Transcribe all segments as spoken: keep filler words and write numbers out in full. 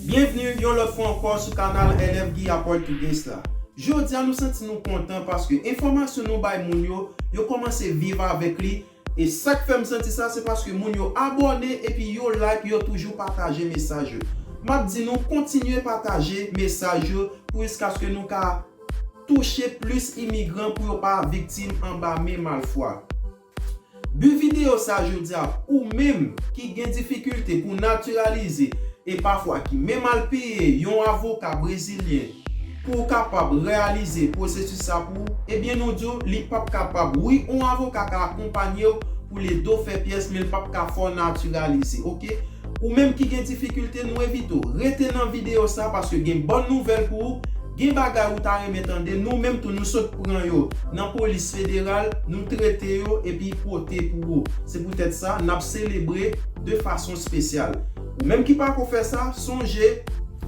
Byenvni yon lòt fwa ankò sou kanal L F Guy a Portuguese la. Jodi a nou santi nou kontan paske enfòmasyon nou bay moun yo, yo kòmanse viv avèk li. E sa k fè m santi sa, se paske moun yo abòne epi yo like, yo toujou pataje mesaj yo. M ap di nou kontinye pataje mesaj yo pou jiskaske nou ka touche plis imigran pou yo pa viktim anba men malfwa. Bi videyo sa jodi a, ou menm ki gen difikilte pou natiralize e pafwa ki menm al peye yon avoka brezilyen pou w kapab reyalize pwosesis sa pou ou, ebyen nou di w li p ap kapab. Wi, yon avoka ka akonpanye w pou l ede w fè pyès, men l p ap ka fè w natiralize, oke? Ou menm ki gen difikilte, nou envite w rete nan videyo sa paske gen bòn nouvèl pou ou. Gen bagay ou ta renmen tande, nou menm tou nou sot pran yo nan polis federal, nou trete yo epi pote pou ou. Se poutèt sa n ap selebre de fason espesyal. Ou menm ki pako fè sa, sonje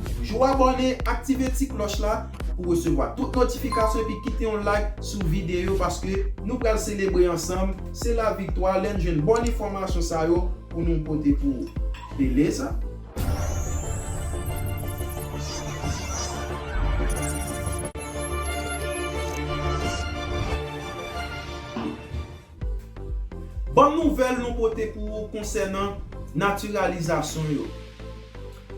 toujou abòne, aktive ti klòch la pou resevwa tout notifikasyon epi kite yon like sou videyo paske nou pral selebre ansanm. Se laviktwa lè n jwenn bòn enfòmasyon sa yo pou nou pote pou ou. Beleza? Bòn nouvèl nou pote pou ou konsènan natiralizasyon yo.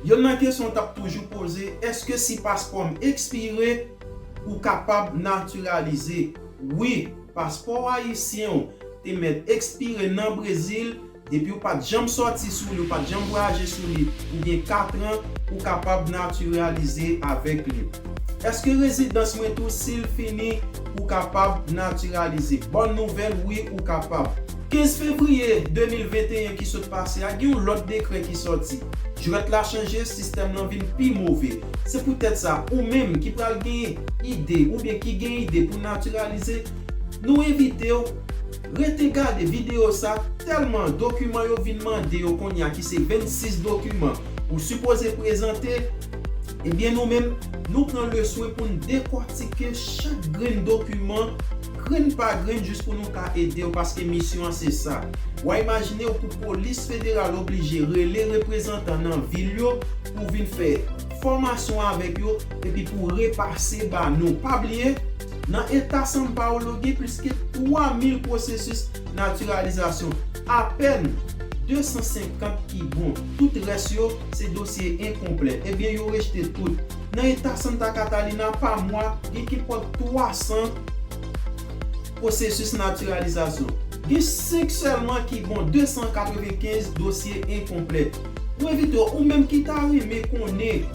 Yonn nan kesyon w t ap toujou poze, èske si paspò m ekspire, ou kapab natiralize? Wi, paspò ayisyen w te mèt ekspire nan Brezil, depi w pa t janm sòti sou li, ou pa t janm vwayaje sou li, ou gen katran, ou kapab natiralize avèk li. Èske rezidans mwen tou, si l fini, ou kapab natiralize? Bòn nouvèl, wi, ou kapab. Kenz fevriye de mil venteyen ki sot pase a, gen yon lòt dekrè ki sòti. Jwèt la chanje, sistèm lan vin pi move. Se poutèt sa, ou menm ki pral gen ide oubyen ki gen ide pou natiralize, nou envite w rete gade videyo sa, tèlman dokiman yo vin mande yo kounye a, ki se vennsis dokiman ou sipoze prezante. Ebyen, nou menm, nou pran le swen pou n dekòtike chak grenn dokiman, grenn pa grenn, jis pou nou ka ede w, paske misyon an se sa. W a imajine w pou polis federal oblije rele reprezantan nan vil yo pou vin fè fòmasyon avèk yo epi pou repase ba nou. Pa bliye, nan eta São Paulo, gen plis ke twa mil pwosesis natiralizasyon. Apèn de san senkant ki bon. Tout rès yo, se dosye enkonplè. Ebyen, yo rejte tout. Nan eta Santa Catarina, pa mwa, gen ki pòt twa san pwosesis natiralizasyon. Gen senk sèlman ki bon, de san katrevenkenz dosye enkonplè. Nou envite w, ou menm ki ta renmen konnen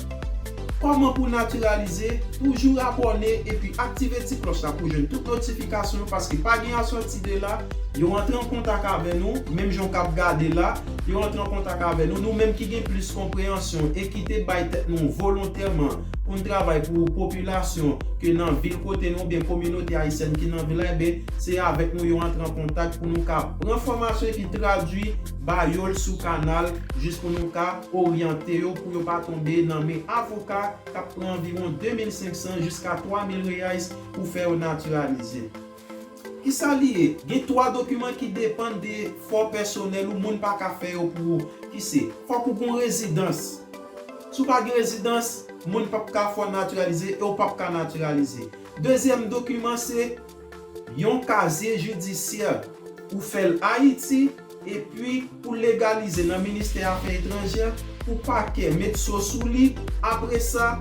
kòman pou natiralize, toujou abòne epi aktive ti klòch la pou jwenn tout notifikasyon yo, paske pa gen asòti de la, yo antre an kontak avè nou, menm jan w k ap gade la, yo antre an kontak avè nou. Nou menm ki gen plis konpreyansyon e ki te bay tèt nou volontèman pou n travay pou popilasyon, ke nan vil kote nou oubyen kominote ayisyèn ki nan vil la, ebyen, se avèk nou yo antre an kontak pou nou ka pran fòmasyon epi tradui ba yo l sou kanal, jis pou nou ka oryante yo, pou yo pa tonbe nan men avoka k ap pran anviwon de mil senk san jiska twa mil reais pou fè yo natiralize. Kisa li ye? Gen twa dokiman ki depann de fò pèsonèl ou, moun pa ka fè yo pou ou, ki se, fòk ou gen yon rezidans. Si w pa gen rezidans, moun p ap ka fè w natiralize e w p ap ka natiralize. Dezyèm dokiman se yon kazye jidisyè. Ou fè l Ayiti, epi pou legalize nan ministè afè etranjè, pou pakè met so sou li, apre sa,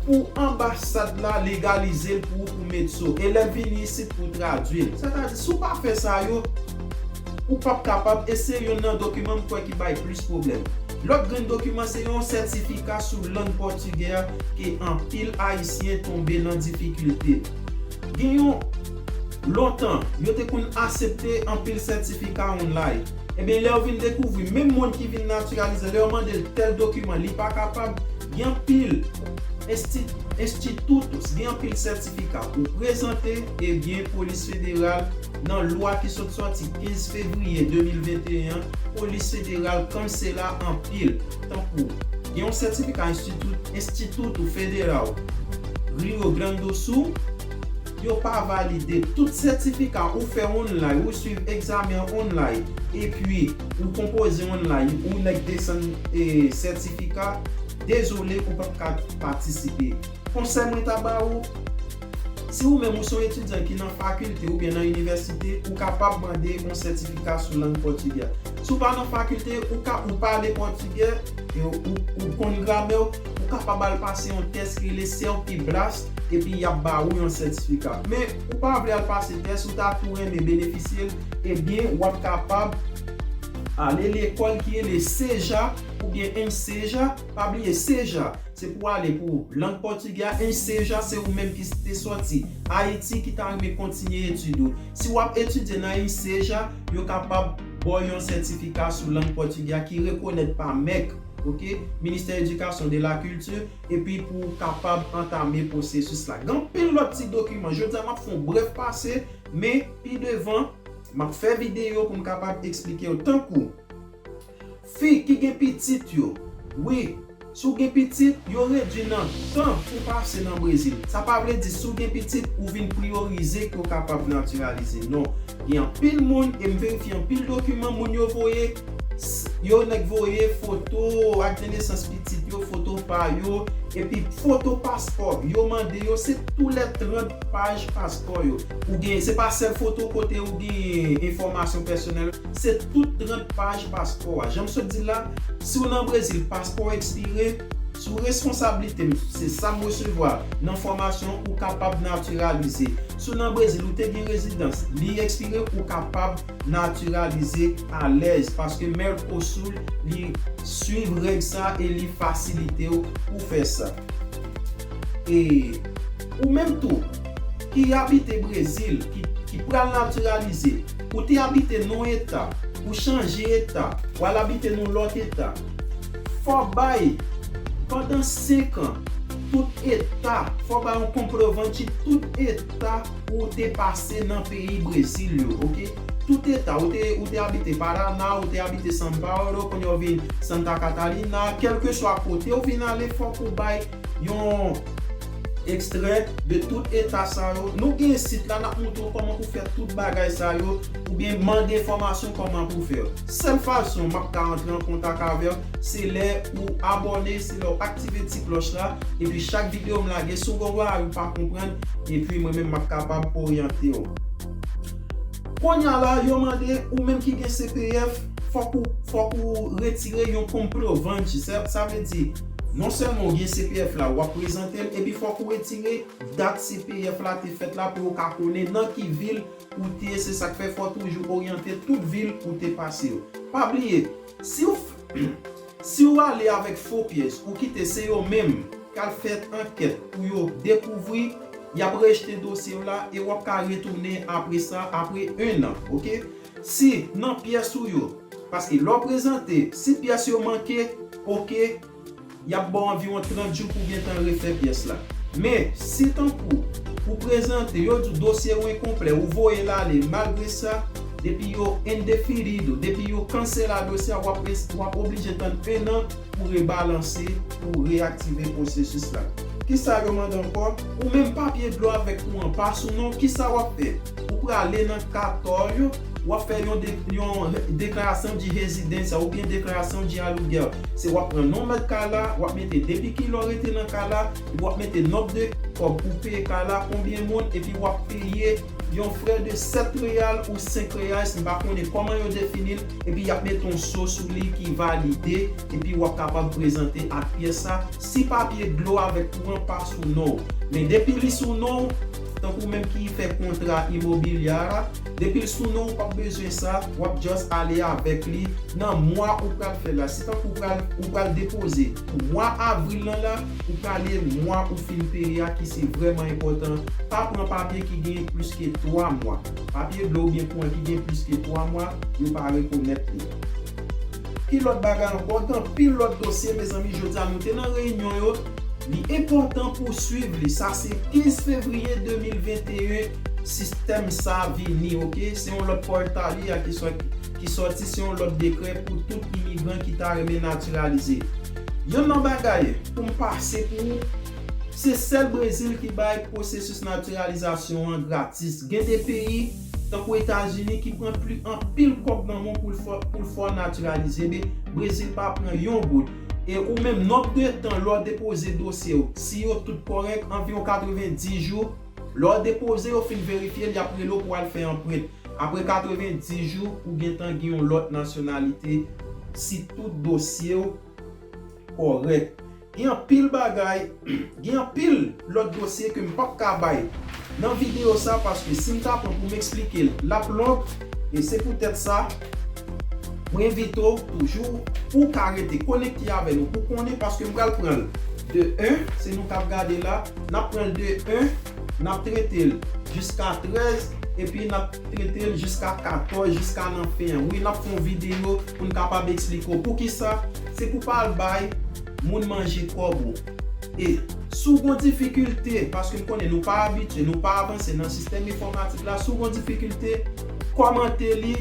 pou anbasad la legalize l pou ou, pou met so. E lè l vini isit pou tradui l. Sètadi, si w pa fè sa yo, ou p ap kapab, e se yonn nan dokiman m kwè ki bay plis pwoblèm. Lòt grenn dokiman se yon sètifika sou lang pòtigè a ke anpil Ayisyen tonbe nan difikilte. Gen yon lontan, yo te konn aksepte anpil sètifika online. Ebyen, lè yo vin dekouvri, menm moun ki vin natiralize, lè yo mande l tèl dokiman, li pa kapab, gen anpil ensti-, institutos, gen anpil sètifika pou prezante, ebyen, polis federal, nan lwa ki sot sòti kenz fevriye de mil venteyen, polis federal kanse la anpil. Tankou, gen yon sètifika Instituto, Instituto Federal Rio Grande do Sul, yo pa valide. Tout sètifika ou fè online, ou swiv egzamen an online, epi ou konpoze online, ou nèk desann, e, sètifika, dezole, ou p ap ka patisipe. Konsèy mwen ta ba ou, si ou menm ou se yon etidyan ki nan fakilte oubyen nan inivèsite, ou kapab mande yon sètifika sou lang pòtigè. Si w pa nan fakilte, ou ka, ou pale pòtigè, e ou, ou konn gramè, ou kapab al pase yon tès ki rele CELPIBLAST, epi y ap ba ou yon sètifika. Men, ou pa vle al pase tès, ou ta tou renmen benefisye l, ebyen, w ap kapab ale lekòl ki rele CEJA oubyen ENSEJA, pa bliye CEJA, se pou ale pou lang pòtigè a, ENSEJA, se ou menm ki te sòti Ayiti, ki ta renmen kontinye etid ou. Si w ap etidye nan ENSEJA, yo kapab ba w yon sètifika sou lang pòtigè a ki rekonèt pa mec, ok, Ministère Éducation de la Culture, epi pou w kapab antame pwosesis la. Gen anpil lòt ti dokiman. Jodi a, m ap fè yon brèf pase, men pi devan, m ap fè videyo pou m kapab eksplike yo. Tankou, fi ki gen pitit yo, wi, si w gen pitit, yo redui nan tan pou pase nan Brezil. Sa pa vle di si w gen pitit, ou vin priyorize ke w kapab natiralize. Non. Gen anpil moun, e m verifye anpil dokiman moun yo voye, s- yo nèk voye foto ak de nesans pitit yo, foto pa yo, epi foto paspò. Yo mande yo, se tou lè trant paj paspò yo. Ou gen, se pa sèl foto kote ou gen enfòmasyon pèsonèl, se tout trant paj paspò a. Jan m sot di la, si w nan Brezil, paspò w ekspire, sou responsablite m, se sa m resevwa nan fòmasyon, ou kapab natiralize. Si w nan Brezil, ou te gen rezidans, li ekspire, ou kapab natiralize alèz, paske Mercosur, li swiv règ sa e li fasilite w pou fè sa. E ou menm tou, ki abite Brezil, ki, ki pral natiralize, ou te abite nan yon eta, ou chanje eta, ou al abite nan lòt eta, fò bay pandan senk an, tout eta, fò bay yon konprovanti tout eta ou te pase nan peyi Brezil yo, ok? Tout eta, ou te, ou te abite Paraná, ou te abite São Paulo, kounye a w vin Santa Catarina, kèlkeswa kote w vin ale, fòk ou bay yon ekstrè de tout eta sa yo. Nou gen sit la, n ap montre w kòman pou fè tout bagay sa yo, oubyen mande enfòmasyon kòman pou fè yo. Sèl fason m ap ka antre an kontak avè w, se lè ou abòne, se lè w aktive ti klòch la, epi chak videyo m lage, si w gen yon bagay ou pa konprann, epi mwen menm m ap kapab oryante w. Kounye a la, yo mande ou menm ki gen C P F, fòk ou, fòk ou retire yon konprovanti. Sa, sa vle di, non sèlman ou gen C P F la, w ap prezante l, epi fòk ou retire dat C P F la te fèt la pou yo ka konnen nan ki vil ou te ye. Se sa k fè fò toujou oryante tout vil ou te pase yo. Pa bliye, si w, si w ale avèk fo pyès, ou kite se yo menm k al fè ankèt pou yo dekouvri, y ap rejte dosye w la e w ap ka retounen apre sa, apre en an, ok? Si nan pyès ou yo, paske lè w prezante, si pyès yo manke, ok, y ap ba w anviwon trant jou pou w gentan refè pyès la. Men, si tankou ou prezante, yo di w dosye w enkonplè, ou voye l ale, malgre sa, depi yo indefinido, depi yo kansela dosye a, w ap res-, w ap oblije tann en an pou rebalanse, pou reaktive pwosesis la. Kisa yo mande ankò? Ou menm papye dlo avèk kouran pa sou non w, kisa w ap fè? Ou prale nan katòy, w ap fè yon de-, yon declaração de residência oubyen declaração de aluguel. Se w ap pran non mèt kay la, w ap mete depi kilè w rete nan kay la, epi w ap mete nonb de kòb ou peye kay la, konbyen moun, epi w ap peye yon frè de sèt reyal ou senk reyal, m pa konnen kòman yo defini l, epi y ap mete yon so sou li ki valide, epi w ap kapab prezante ak pyès sa, si papye dlo avèk kouran pa sou non w. Men depi li sou non w, tankou menm ki fè kontra imobilya la, depi l sou non w, ou p ap bezwen sa, w ap just ale avèk li nan mwa ou pral fè la. Si tankou ou pral, ou pral depoze pou mwa avril lan la, ou prale mwa ou fin peye a ki se vrèman enpòtan. Pa pran papye ki gen plis ke twa mwa. Papye dlo oubyen kouran ki gen plis ke twa mwa, yo pa rekonèt li. Ki lòt bagay ankò? Gen anpil lòt dosye, mezanmi, jodi a nou te nan reyinyon yo. Li enpòtan pou w swiv li. Sa se kenz fevriye de mil venteyen, sistèm sa vini, ok? Se yon lòt pòtal li a ki sòti, ki sòti, se yon lòt dekrè pou tout imigran ki ta renmen natiralize. Yonn nan bagay pou m pase pou ou, se sèl Brezil ki bay pwosesis natiralizasyon an gratis. Gen de peyi, tankou Etazini, ki pran pli anpil kòb nan men w pou l fè, pou l fè w natiralize, men Brezil pa pran yon goud. E ou menm, nonb de tan lè w depoze dosye w, si yo tout kòrèk, anviwon katrevenndis jou, lè w depoze, yo fin verifye l, y ap rele w pou w al fè anprent. Apre katrevenndis jou, ou gentan gen yon lòt nasyonalite si tout dosye w kòrèk. Gen anpil bagay, gen anpil lòt dosye ke m p ap ka bay nan videyo sa, paske si m ta pran pou m eksplike l, l ap long, e se poutèt sa, mwen envite w toujou pou w ka rete konekte avè nou, pou konnen, paske m pral pran l de en, se nou k ap gade la, n ap pran l de en, n ap trete l jiska trèz, epi n ap trete l jiska katòz, jiska nan fen an. Wi, n ap fè yon videyo pou n kapab eksplike w poukisa. Se pou pa al bay moun manje kòb ou. E si w gon difikilte, paske m konnen nou pa abitye, nou pa avanse nan sistèm enfòmatik la, si w gon difikilte, kòmante li.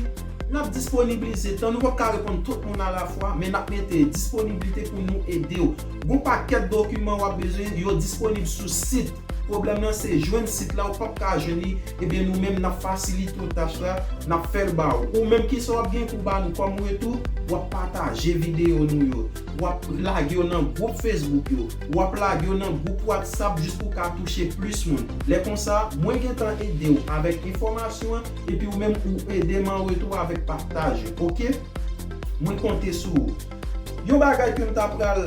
N ap disponibilize tan, nou p ap ka reponn tout moun alafwa, men n ap mete disponiblite pou nou ede w. Gon pakèt dokiman w ap bezwen, yo disponib sou sit. Pwoblèm nan se jwenn sit la, ou p ap ka jwenn li, ebyen nou menm n ap fasilite w tach la, n ap fè l ba ou. Ou menm, kisa w ap gen pou ba nou kòm retou? W ap pataje videyo nou yo, w ap lage yo nan gwoup Facebook yo, w ap lage yo nan gwoup WhatsApp jis pou w ka touche plis moun. Lè konsa, mwen gentan ede w avèk enfòmasyon an, epi ou menm ou ede m an retou avèk pataj yo, oke? Mwen konte sou ou. Yon bagay ke m ta pral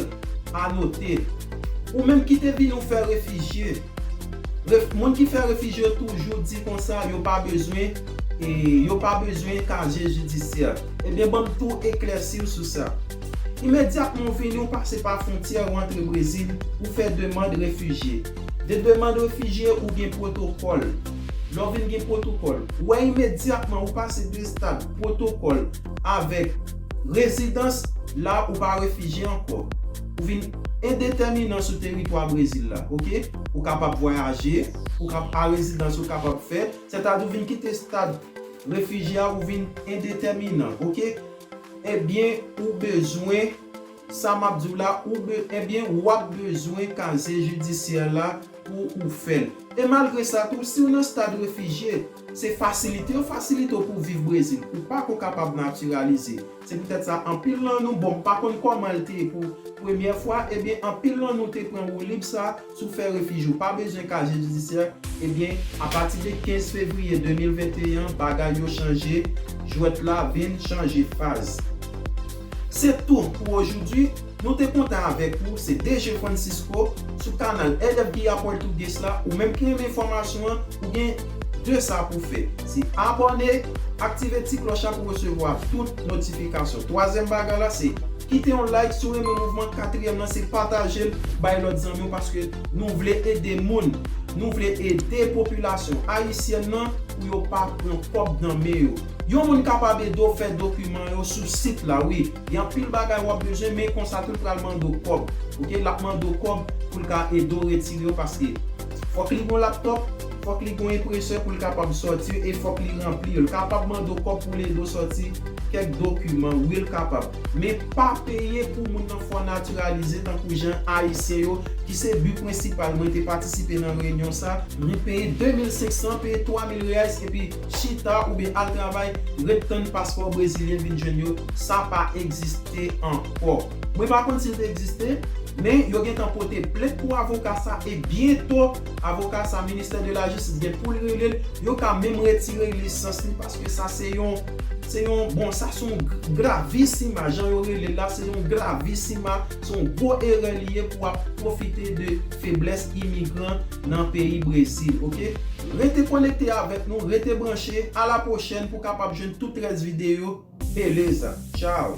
anote, ou menm ki te vin ou fè refijye, ref, moun ki fè refijye yo toujou di konsa yo pa bezwen, e yo pa bezwen kazye jidisyè. Ebyen, ban m tou eklèsi w sou sa. Imedyatman ou vini, ou pase pa fwontyè, ou antre Brezil, ou fè demann refijye. De demann refijye, ou gen pwotokòl. Lè w vin gen pwotokòl, ou wè imedyatman ou pase de stad pwotokòl avèk rezidans, la ou pa refijye ankò. Ou vin endetèminan sou teritwa Brezil la, oke? Ou kapab vwayaje, ou kap, a rezidans ou kapab fè, sètadi ou vin kite stad refijye a, ou vin endetèminan, oke? Ebyen, ou bezwen, sa m ap di w la, ou be, ebyen, w ap bezwen kazye jidisyè la pou ou fè l. E malgre sa tou, si w nan stad refijye, se fasilite yo fasilite w pou w viv Brezil. Ou pako kapab natiralize. Se poutèt sa, anpil nan nou, bon, m pa konn kòman l te ye pou premyè fwa, ebyen, anpil nan nou te pran woulib sa, si w fè refijye, ou pa bezwen kazye jidisyè, ebyen, apati de kenz fevriye de mil venteyen, bagay yo chanje, jwèt la vin chanje faz. Se tou pou ojodi. Nou te kontan avèk ou, se D J Francisco, sou kanal L F B A Português la, ou menm ki renmen enfòmasyon an, ou gen de sa pou fè. Se abòne, aktive ti klòch la pou resevwa tout notifikasyon. Twazyèm bagay la, se kite yon like si w renmen mouvman. Katriyèm nan, se pataje l, bay lòt zanmi w, paske nou vle ede moun. Nou vle ede popilasyon ayisyèn nan pou yo pa pran kòb nan men yo. Yon moun kapab ede w fè dokiman yo sou sit la, wi. Gen anpil bagay w ap bezwen, men konsa tou l pral mande w kòb. Oke, l ap mande w kòb pou l ka ede w retire yo, paske fòk li gon laptòp, fòk li gon enpresè pou l kapab sòti yo, e fòk li ranpli yo. L kapab mande w kòb pou l ede w sòti kèk dokiman, wi, l kapab. Men pa peye pou moun nan fè w natiralize tankou jan ayisyen yo, ki se bi prensipal mwen te patisipe nan reyinyon sa. Mwen peye de mil senk san, peye twa mil reais, epi chita oubyen al travay, ret tann paspò brezilyen vin jwenn yo. Sa pa egziste ankò. Mwen pa konn si l te egziste, men yo gentan pote plent pou avoka sa, e byento avoka sa, Ministè de la Jistis gen pou l rele l, yo ka menm retire lisans li, paske sa se yon, se yon, bon, sa se yon gr-, gravisima, jan yo rele l la, se yon gravisima, se yon gwo erè li ye pou ap pwofite de feblès imigran nan peyi Brezil, oke? Rete konekte avèk nou, rete branche, a la pwochèn pou kapab jwenn tout rès videyo. Beleza, tchao!